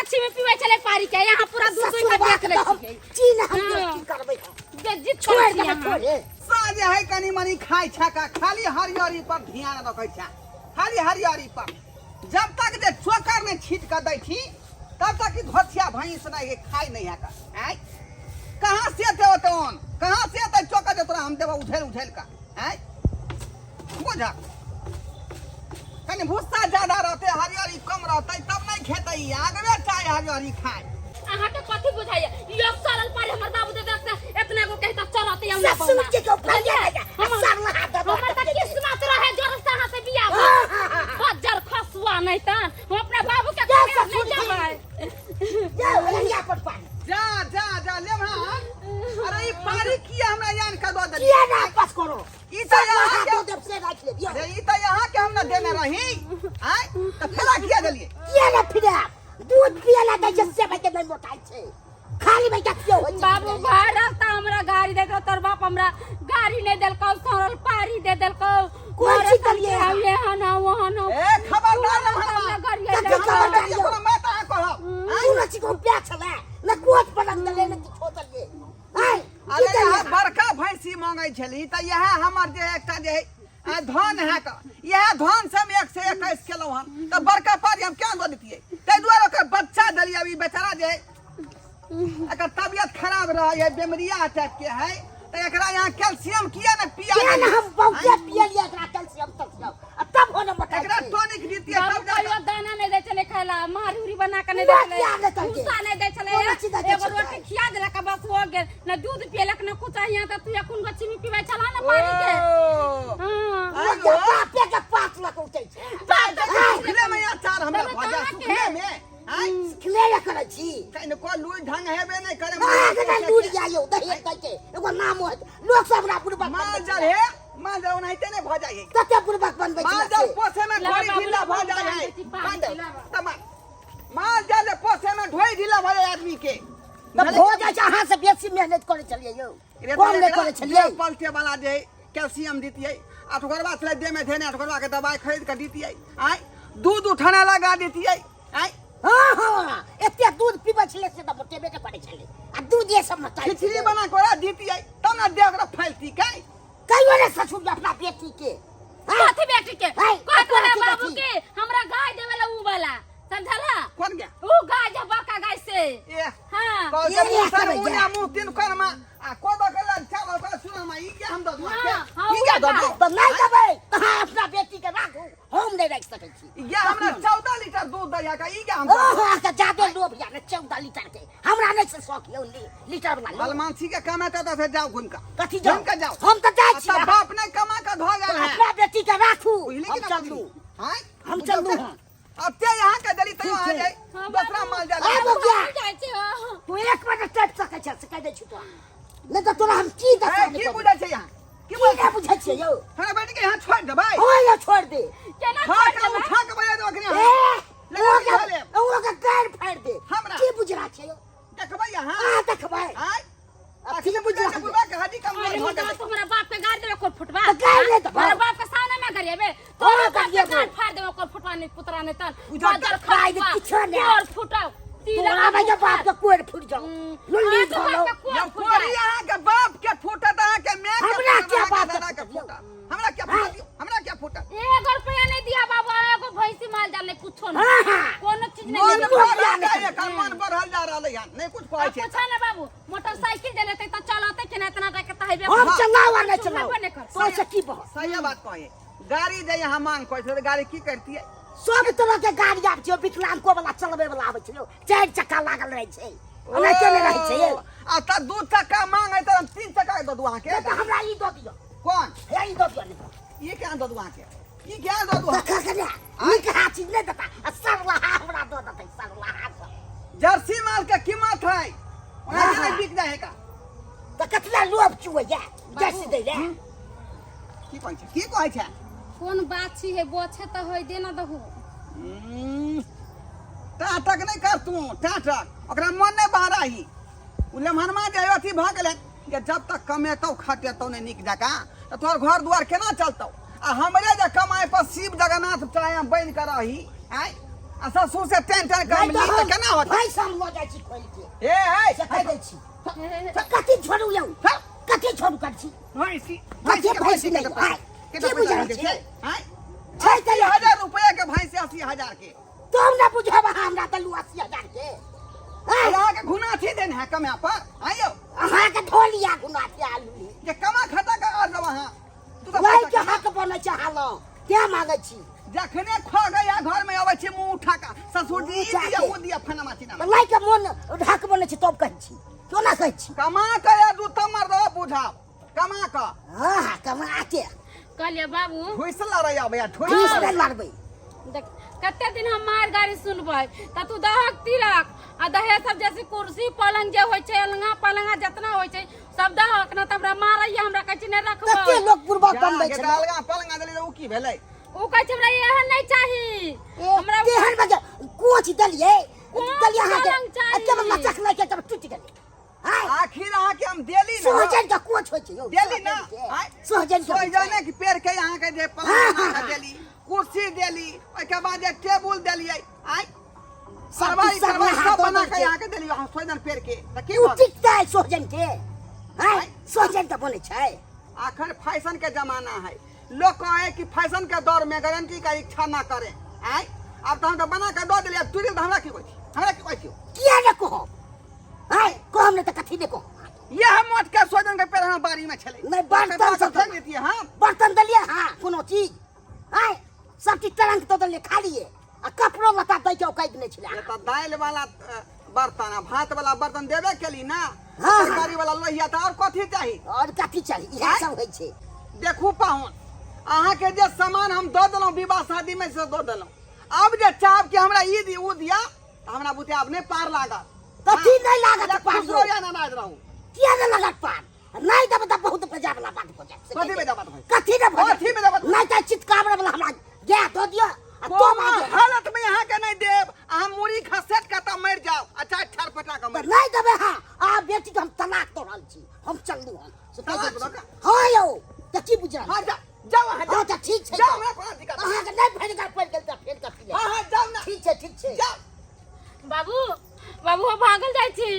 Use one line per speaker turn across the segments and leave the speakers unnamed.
गछी में पीबै छलै पारी के यहाँ पूरा दूध दूध के देख लै छियै।
चीन हम
हाँ।
की करबै हम?
बेइज्जत
छोड़
करै
देबै
छियै अहाँ।
छोड़े।
साँझ है कनी मनी खाइ छै का खाली हरियरी पर ध्यान रखै छै, खाली हरियरी पर। जब तक जे चोकर नहि छीट कऽ दै छी तब तक ई धोथिया भैंस नहि खाइ नहि है का। आँय, कहाँ से एतै ओतन, कहाँ से एतै चोकर जे तोरा हम देबौ उझेल उझेल कऽ? आँय, बुझ, कनी भुस्सा ज्यादा रहतै, हरियरी कम रहतै तब नहि खेतै ई, आगवे चाहे हरियरी खाय।
अहाँ के कथी बुझाइया? यो सरल पारी हमर बाबू दे देलक से एतना गो कहता चरते हम ना।
ससुर जी के भैया भैया सर लहा दे।
हमर त किस्मत रहे जोर से अहाँ से बियाह
हाँ, हाँ, हाँ, हाँ।
बज्जर खसुआ नहीं तन हम अपना बाबू के
जा,
घर नहीं
ससुर जी।
जेबै।
जाओ भैया पर पानी।
जा जा जा ले भान। अरे ई पारी किया हमरा यान का दऽ देली?
किया ना आपस करो?
ई तऽ
सर
यहाँ
लहा
के
दो देब से राख ले दियो।
अरे ई तऽ यहाँ के हम ना देने रही, आय तऽ फेरा किया देलियै?
किया ना फिरा दूध पियला दै छै से भाई के नहीं मोटाइ छै, खाली भाई के क्यों होइ छै?
बाबू घर रास्ता हमरा गाड़ी देलकौ, तोर बाप हमरा गाड़ी नहीं देलकौ, सरल पारी दे देलकौ।
कोन चीज देलियै?
हम यहाँ ना वहाँ ना।
ए खबरदार ना
हमरा
भरवा।
गाड़ी
कते
देलकौ।
खबरदार यौ?
मैं तऽ अहाँ कहब।
तू न छी को प्या छला न कोच पलक देले न किछो देलियै। आय
अरे
की देलियै?
यहाँ बड़का भैंसी मांगै छली तऽ इएह हमर जे एकटा जे है धन है का, इएह धन से हम 1 से 21 केलहुँ हन, तऽ बड़का पारी हम क्या दऽ दितियै? ताहि दुआरे ओकर बच्चा देलियै। अभी बेचारा जे है एकर तबियत खराब रहै है, बेमरिया टाइप के है, तऽ एकरा यहाँ कैल्शियम किया ने पिया
किया न
देलियै?
हम बहुते पियलियै एकरा कैल्शियम तल्शियम आ तब हो न मोटाइ
एकरा
छै।
टॉनिक दितियै
बाबू
तब जाके।
कहियो दाना नहीं दै छलै खाय ला, मारी उरी बना के नहीं दै
ना
छलै,
किया नहि दै
भूसा नहीं दै छलै।
कोनो चीज नहि दै
एगो
छलै।
रोटी खिया देलक आ बस हो गेल। न दूध पियलक न कुछ। यहाँ तऽ तू एखन गछी में पीबै छला न पानी के?
ओ,
हाँ।
आइ गो।
बापे के 5 लाख उठै छै।
बाप तऽ
सुखले में अचार हमरा
तब
भऽ जाय
अहाँके-
सुखले में। आँय,
सिखले ने करै छी।
कनिको लूरि ढंग हेबे नहि करे।
अहाँके नहि लूरि या यौ, दहेज दै के एगो नाम होत, लोक सब हमरा बुड़बक
माल
बनबै
जाल
छै।
हे माल जाल ओनाहिते नहि भऽ जाइ है।
कते बुड़बक बनबै
माल
छै
जाल
से?
पोसे में
लगा
ढोरी
बाबू,
ढीला भऽ
लगा
जाइ है।
बाबू, पानी
बंद।
पिलाबा।
तमा माल जाल पोसे में ढोई ढीला भऽ जाइ आदमी के।
तऽ भऽ जाइ छै, अहाँ से बेसी मेहनत करै छलियै यौ,
रे
कम नहि
तऽ
करै छलियै।
पलटे वाला जे है, कैल्शियम दितियै, अठगोरबा छलै देह में धेने, अठगोरबा के दवाई खरीद के दितियै, आँय दूध उठाना लगा दितियै, आँय।
हाँ, एते दूध पीबै छलै से तऽ मोटेबे के करै छलै आ दूधे सब मोटाइ
खिचड़ी
छलै।
बना के ओकरा दितियै तब ने देह ओकरा फैलती कै।
कहियो ने ससुर जी अपना बेटी के, हाँ?
कथी बेटी के?
है,
कहत रहे
कथी
बाबू
बेटी?
के हमरा गाय देवे ला ऊ वाला, समझला?
कोन गया?
ऊ गाय जे बड़का गाय से।
ए
हाँ।
कहल
ये
के
ये
मुँह सर
करबै
मुँह
जा।
मुँह तीन कोन मा आ को दऽ के लग चल ओकरा सुन मा ई के हम दऽ दूँ।
हाँ, हाँ,
ई के दऽ
उहे
दूँ।
तऽ नहि देबै तऽ अहाँ अपना बेटी के राखू, हम नहि राखि सकै छी।
ई के हमरा 14 लीटर दूध दैया का, ई के हम दऽ
ओहो
दूँ।
अहाँके जादे लोभ या ने 14 लीटर के, हमरा नहि से शौक यौ लीटर वाला लोभ।
बलमानसी के कमेता तऽ से जाओ घुमि कऽ।
कथी जाउ?
घुमि कऽ जाउ।
हम तऽ जाइ
आ
छी।
तब बाप नहि कमा कऽ धऽ गेल है।
अपना बेटी के राखू।
बुझली कि
हम
ना
चलू?
बुझली? आँय?
हम
बुझल
चलू
छै?
हँ।
अब ते यहाँ के देली तैयो
ठीक
अहाँ
छै।
जाइ
हाँ,
दोसरा
बाबू।
माल जाल।
आबो गया।
जाइ छी, हाँ।
तू एक मिनट टपि सकै छै से कहि दै छी तोरा, नहि तऽ तोरा हम की
ए,
दशा
की बुझै छै यहाँ? की
की
बुझै
नहि बुझै छियै यौ?
हमरा बेटी के यहाँ छोड़ि देबै?
हाँ यौ, छोड़ि दे।
केना
खा
छोड़ि
के
देबै?
उठा के बजा देबै अखने
ए
हम। ले
ओ
ले
के
ले।
ओ के गारि फाड़ि दे।
हमरा?
की बुझरा छै यौ?
देखबै यहाँ?
अहाँ देखबै।
आँय?
आ की बुझरा छै?
बुढ़बा के हड्डी कमजोर
अरे
भऽ
मुदा
गेलै।
तू हमरा बाप के गाड़ देबे कोन फुटबा?
तऽ गारि नहि देबै।
हमरा बाप के सामने में गरिएबे? तोरा बाप के
गरिएबै।
गाड़ फाड़ देबे कोन फुटबा नहीं पुतरा नहीं तन
बुझा
बजर
गारि
खसुआ,
किछो नहि।
कोर फुटाउ
तोरा भाई के बाप के कोरि फुटि जाउ, लुल्ली धोलो।
यौ कोरी अहाँके बाप के फूटत, अहाँके माय के
हमरा
फूटत,
क्या
अहाँके
बाप के
दादा के
फूटत यौ?
फूटत। हमरा क्या फूटत यौ? हमरा क्या फूटत?
एगो रुपया नहीं दिया बाबा, एगो भैंसी माल जाल नहीं कुछो नहीं।
हाँ, हाँ।
कोनो चीज नहीं
मन
देलक।
बढ़ल
नहीं
जाय एकर मन बढ़ल जा रहलै हन, नहि कुछ कहै
आ
छै।
पूछा ना बाबू, मोटरसाइकिल जे लेतै तऽ चलतै कि नहि? इतना टाके तऽ हेबे
हम चलाउ आ नहि
चलाबो
चलाउ
नहि करतै।
तोरा से की बहस?
सही बात कहै। गाड़ी जे यहाँ मांग करै छै तऽ गाड़ी की करतियै?
सब तरह के गाड़ी आबै छै, विकलांगो वाला चलबै वाला आबै छै यौ, चारि चक्का लागल रहै छै, ओनाहिते नहि रहै छै यौ।
आ तऽ 2 चक्का मांग है तऽ हम 3 चक्का के दऽ दू अहाँके।
नहि तऽ हमरा ई दऽ दिअ।
कोन?
हे ई दऽ दिअ नहि तऽ।
ई केना दऽ दू अहाँके? ई केना दऽ दू?
देखऽ के ने नीक हा चीज नहि देता आ सरलाहा हमरा दऽ देतै, सरलाहा सब।
जर्सी माल के कीमत है, ओनाहिते नहि बिक जाइ है का।
तऽ कतला लोभ चुअइया जर्सी दै लए?
की कहै छै, की कहै छै?
कोन बात छी हे, बोछे तऽ होय दे ना दहु।
टाटक नहि कर तू टाटक, ओकरा मन नहि बहराही। ओ लेमहनमा जे अथी भऽ गेलै जे जब तक कमेतौ खटेतौ नहि नीक जकाँ तऽ तोहर घर दुआर केना चलतौ? आ हमरे जे कमाइ पर शिव जगन्नाथ चाहे बनि कऽ रही, आँय। आ ससुर से टेन टेन कर
नहि
ली तऽ केना होत
भैंस हम लऽ जाइ छी खोलि के
ए ए
से कहि दै छी कथी छोड़ू यौ कथी छोड़ू कर छी
भैंसी
कथी भैंसी नहि आय की बुझल छी
आय
छै तऽ
80,000 रुपया के भैंसी 80,000 के
तुम ने बुझब अहाँ हमरा देलू 80,000 के आय
अहाँ के घुना थी देन है कमा पर आइयो
अहाँके धो लिया गुना के आलू
जे कमा खटा के और देब अहाँ तू तऽ
लय
पैसा
के हक बनै छै अहाँ लग तें मांगै छी
जखने खो गया घर में अबै छी मुंह उठा के ससुर जी ई
उठा
दिया
के।
ओ दिया फनमा चिना
तऽ लय के मोन हक बनै छै तब कहै छी क्यों ना कहै छी
कमा के या दू तमर दो बुझाब कमा के
हाँ हाँ कमा के
कहलिए बाबू
ठुस लड़ै अबै ठुस
फीस नहि लड़बै
देख कते दिन हम मार गाड़ी सुनबै तऽ तू दहक तिलक आ दहेज सब जैसे कुर्सी पलंग जे होइ छै अलंगा पलंगा जितना होइ छै सब दहक न तऽ हमरा मारैया हमरा कहै छै नहि
कते
रखबै
लोक बुढ़बा बनबै
जा,
छै
के अलगा पलंगा देली तऽ उ की भेलै
ओ कहै छै हमरा एहन नहि चाही हमरा
तेहन बजे कोच देलियै
कोच
देलियै अहाँके
पलंग चाही।
एते बला चखलै के तब टूटि गेलै आय
आखिर अहाँ के हम देली ना
सोहजन के कोच होइ छै यौ
देली ना आय
सोहजन के होइ छै।
सोहजने के पेड़ के अहाँ के जे पलंग बना के देली कुर्सी देली ओहिके बाद जे टेबुल देलियै आय
सब
सरवाई
चीज सब
सरवाई
नहा
सब
दऽ
बना के
देलकै।
अहाँ के देली अहाँ सोहजन पेड़ के तऽ की
ओ
भऽ गेल?
टिकतै सोहजन के आय सोहजन के बनै छै
आखिर फैशन के जमाना है लोग कहे कि फैशन के दौर में गारंटी का इच्छा ना करे आय अब तो हम तो बना के दऽ देलियै अब टूटि गेल तऽ हमरा की कहै छी हमरा की कहै छी
किया ने कहब आय कहब ने तऽ कथी ने कहब
यह मोट के सोजन के पेड़ हमरा बाड़ी में छलै
नहि, बर्तन सब
फेंक देतियै हम
बर्तन देलियै हाँ कोनो चीज आय सब चीज टरंक दऽ देलियै खालिए आ कपड़ो लत्ता दै के औकात नहि छलै
ये तऽ दालि वाला बर्तन आ भात वाला बर्तन देबे केली ना
हाँ।
तरकारी वाला लोहिया तऽ और कथी चाही
और कथी चाही इएह सब होइ छै
देखू पाहुन अहाँके जे सामान हम दऽ देलहुँ विवाह शादीमे से दऽ देलहुँ आब जे चाहब कि हमरा ई दी ओ दिया तऽ हमरा बुते आब नहि पार लागत
कथी नहि लागत
या
पार
खुश रहू या नाराज रहू
किया नहि लागत पार नहि देबै तऽ बहुत बेजा वाला बात भऽ जायत
कथी बेजा बात भऽ
कथी ने भऽ जायत?
कथी बेजा बात?
नहि तऽ चितकाबरे वाला हमरा गाय दऽ दिअ आ तो
कोनो हालत में अहाँ के नहीं देब अहाँ मुड़ी खसेट के तऽ मरि जाओ अच्छा छर पटा के
तऽ
मरि
नहि देबै अहाँ आ बेटी के हम तलाक दऽ रहल छी हम चललू हन से कहि
तलाक
दै छी।
दऽ
हँ यौ तऽ की बुझल
हाँ जा जाओ अहाँ
हँ
जाओ
तऽ ठीक छै
जाओ
तऽ।
हमरा कोनो दिक्कत नहीं।
अहाँके नहि भेट पड़ि गेल तऽ फेर कथी
हाँ हाँ जाओ ना
ठीक छै ठीक छै
जाओ
बाबू बाबू हम भागल जाइ छी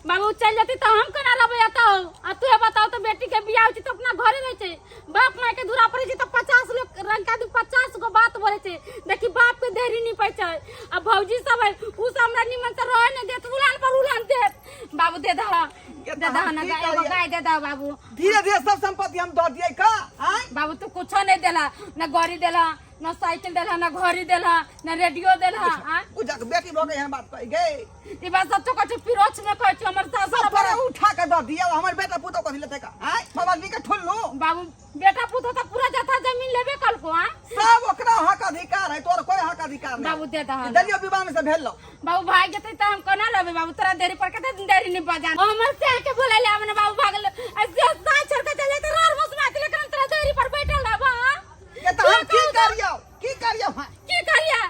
बाबू चलि जेतै तऽ हम केना रहबै एतऽ आ तू बताउ तऽ बेटी के बियाह होइ छै तऽ अपना घरे रहै छै बाप माय के धुरा पड़ै छै तऽ 50 लोग रंग के आदमी 50 गो बात बोलै छै देखी बाप के देरी नहीं पै छै आ भौजी सब है उ सब हमरा निमन से रहे नहीं देत उलान पर उलान देत बाबू दे दह
ये
दे
तऽ
दह
हम
ना
की
गाय एगो
करियै?
गाय दे दह बाबू
धीरे धीरे सब संपत्ति हम दऽ दियै का आँय
बाबू तू कुछो नहीं देला न गाड़ी देला न साइकिल देला न घड़ी देला न रेडियो देला आँय
उ जाके बेटी भऽ गई हम बात कहि गई
ई बात सच्चो कहै छै पिरोच में कहै छै हमर सास
सब तोरे उठा के दऽ दिया हमर बेटा पुतोह कथी लेतै का आँय बाबा जी के ठुल्लू
बाबू बेटा पुतोह तऽ पूरा जथा जमीन लेबे कलको आँय
सब ओकरा हक अधिकार है तोर कोई हक अधिकार नहीं
बाबू दे दह
देलियो विवाह में से भेल लो
बाबू भाग जेतै तऽ हम कोना रहबै बाबू तोरा देरी पर कते दिन देरी नहीं बजान हमर से आके बोले ले हमने बाबू भागल ऐसे साँझ छोड़ के चल जाते रार मुस मात लेकिन हम तोरा देरी पर बैठल रहब हाँ?
ये तो हम की करियो की करियो हाँ
की करिया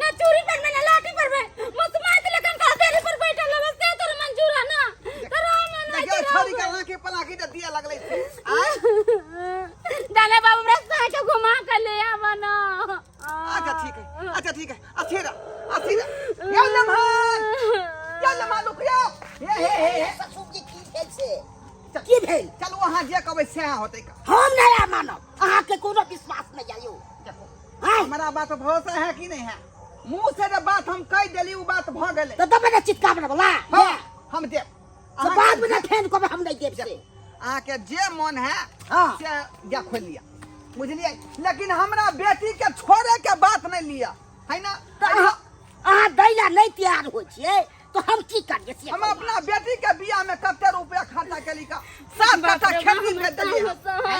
न चूड़ी पर में न लाठी पर में मुस मात लेकिन तोरा देरी पर बैठल रहब से तोर मंजूर है ना तोरा हम नहीं
देखियो छोरी के लाठी पलाकी दे दिया लगलै से आँय
दादा बाबू हमरा साँझ के घुमा के ले आब ना
अच्छा ठीक है अच्छा ठीक है अथीरा अथीरा या लम्हान या लम्हान रुक जाओ हे हे हे हे
ससुर जी की भेल से की भेल
चलू अहाँ जे कहबै सएह होतै का
हम नहि मानब अहाँके कोनो विश्वास नहि आयौ
देखो
आँय
हमरा बात भरोसा है कि नहीं है मुंह से जे बात हम कहि देली उ बात भऽ गेलै
तऽ देबै ने चितकाबरे वाला
हाँ, हम देब
तऽ बाद में फेन कहबै हम नहि देब से
अहाँके जे मन है
हाँ।
से जा खोलि लिअ बुझलियै लेकिन हमरा बेटी के छोड़े के बात नहीं लिअ है ना
तऽ अहाँ अहाँ दै ला नहि तैयार होइ छियै तऽ हम की करियै से
हम
कहू।
अपना बेटी के बियाह में कते रुपया खर्चा केली का 7 कट्ठा
बाप रे
खेत
बाप,
भेज देलियै
हमरा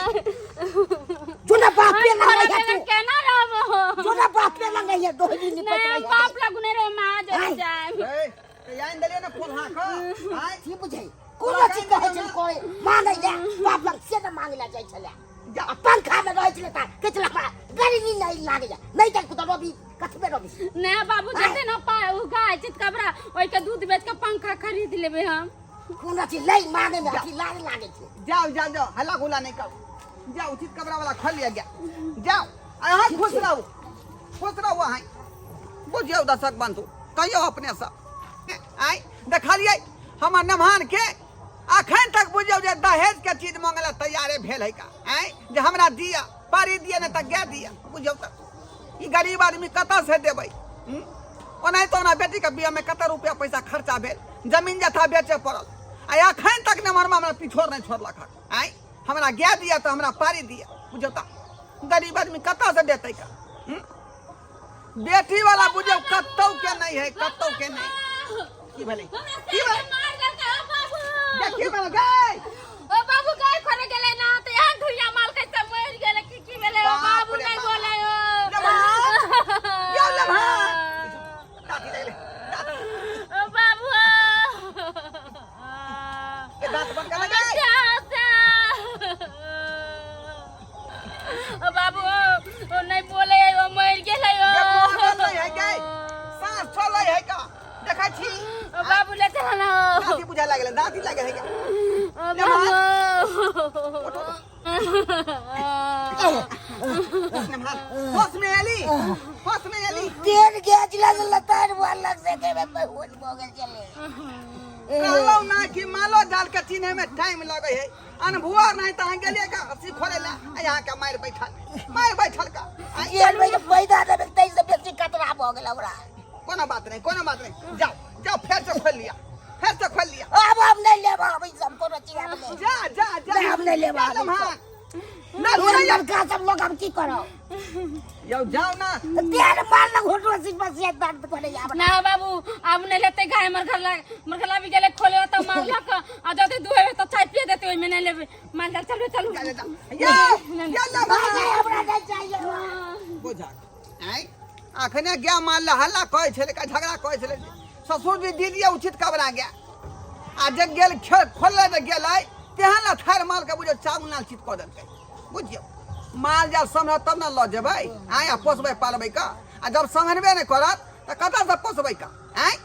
जो ना बाप पे लग रही है तू
केना रहबो
जो ना बाप पे लग रही है दोहरी निपट
नहीं
रही है
बाप लगु नहीं रहे माँ जो
आय।
जाए
ए, तऽ आनि देलियै ने पोल्हा के आँय
की बुझै कोनो चीज कहै छलै कोइ मांगै ले बाप लग से ने मांगै ले जाइ छलै
जा
आ पंखा मे रहै छलै तऽ कहै छलै हमरा गर्मी नहि लागैया नहि तऽ तऽ रवि कथी मे रवि
नहीं बाबू जते ना पाए उ गाय चितकबरा ओइ के दूध बेच के पंखा खरीद लेबे हम
कोनो चीज नहि मांगै मे अथी लाज लागै छै
जाओ जाओ जाओ हल्ला गुल्ला नहीं करो जाओ उचित कपड़ा वाला खोल लिया गया जाओ अहाँ खुश रहू खुश रहू अहाँ बुझियौ दर्शक बंधु, कहियौ अपने सब। आइ देखलियै हमर नमहान के अखन तक बुझियौ जे दहेज के चीज मांगे ला तैयारे भेल है का, आइ जे हमरा दिया पारी दिया नहीं तऽ गाय दिया। बुझियौ तऽ ई गरीब आदमी कतऽ से देबै? ओनाहितो ओना बेटी के बियाह में कते रुपया पैसा खर्चा भेल, जमीन जथा बेचे पड़ल, आ अखन तक नमहर हमरा पिछोर नहीं छोड़लक हन। आइ हमरा गाय दिया तऽ हमरा पारी दिया। बुझियौ तऽ गरीब आदमी कतऽ से देतै का? बेटी वाला बुझियौ कतौ के नहीं है, कतौ के नहीं। की भेलै? की भेलै?
मार देलकै ओ बाबू।
की भेलै गै?
ओ बाबू गाय खोले गेलै ना तऽ एहन धुइया माल के सब मरि गेलै। की की भेलै ओ
बाप
बाबू?
रे
नहीं
बाप।
बोलै ओ।
लम्हा। यौ लम्हा। दाँती लगलै, दाँती।
ओ बाबू।
ए, दाँत बंद कर गै।
ओ बाबू, ओ नहीं बोले, ओ मरि गेलै ओ।
ये मरल नहीं है गै, साँस चलै है का देखै छी।
ओ बाबू, ले चल ना।
दाँती बुझाय लागलै, दाँती लागल है का।
ओ बाबू।
नमहार, होश में एली, होश में एली।
तेल गैस लग लतार हुआ लग से के में होश भऽ गेल छलै।
कहलहुँ ना कि मालो जाल के चिन्हे में टाइम लगे है, अनभुआ नहीं तऽ अहाँ गेलियै का सिखोले ला, आ यहाँ के मारि बैठल, मारि बैठल का। आ
जेल में जे पैदा देबै ताहि से बेसी खतरा भऽ गेल हमरा।
कोनो बात नहीं, कोनो बात नहीं, जाओ जाओ, फेर से खोल लिया, फेर से खोल लिया।
आब हम नहि लेब, आब ई सब कोनो चीज आब नहि।
जा जा जा।
नहि, हम नहि लेब आब।
जा लम्हा। ना
तोरा
सुनैया।
लड़का सब लोग हम की करब?
यौ जाओ ना।
तेल मार लग होटो सिर बसिया दर्द करे आब।
ना बाबू, आब नहीं लेते गाय। हमर घर ला, हमर घर ला भी गेलै खोले तऽ मारलक, आ जते दुहेबे तऽ चाय पिए देते, ओहिमे नहीं लेबै माल जाल। चलू चलू।
जा जा जा। यौ या लम्हा।
नहि, हमरा नहि चाहिए।
बुझा आँय, अखने गाय मारल हल्ला कहै छलै का, झगड़ा कहै छलै, ससुर जी दीदी उचित कबरा गया, आ जे गेल खेल खोलले जे गेलै तेहन लथारि माल के बुझियौ चावल नाल चित कऽ देलकै। बुझियौ माल जाल सम्हरत तब ने लऽ जेबै आँय, आ पोसबै पालबै का, आ जब सम्हरबे नहि करत तऽ कतऽसँ पोसबै का आँय?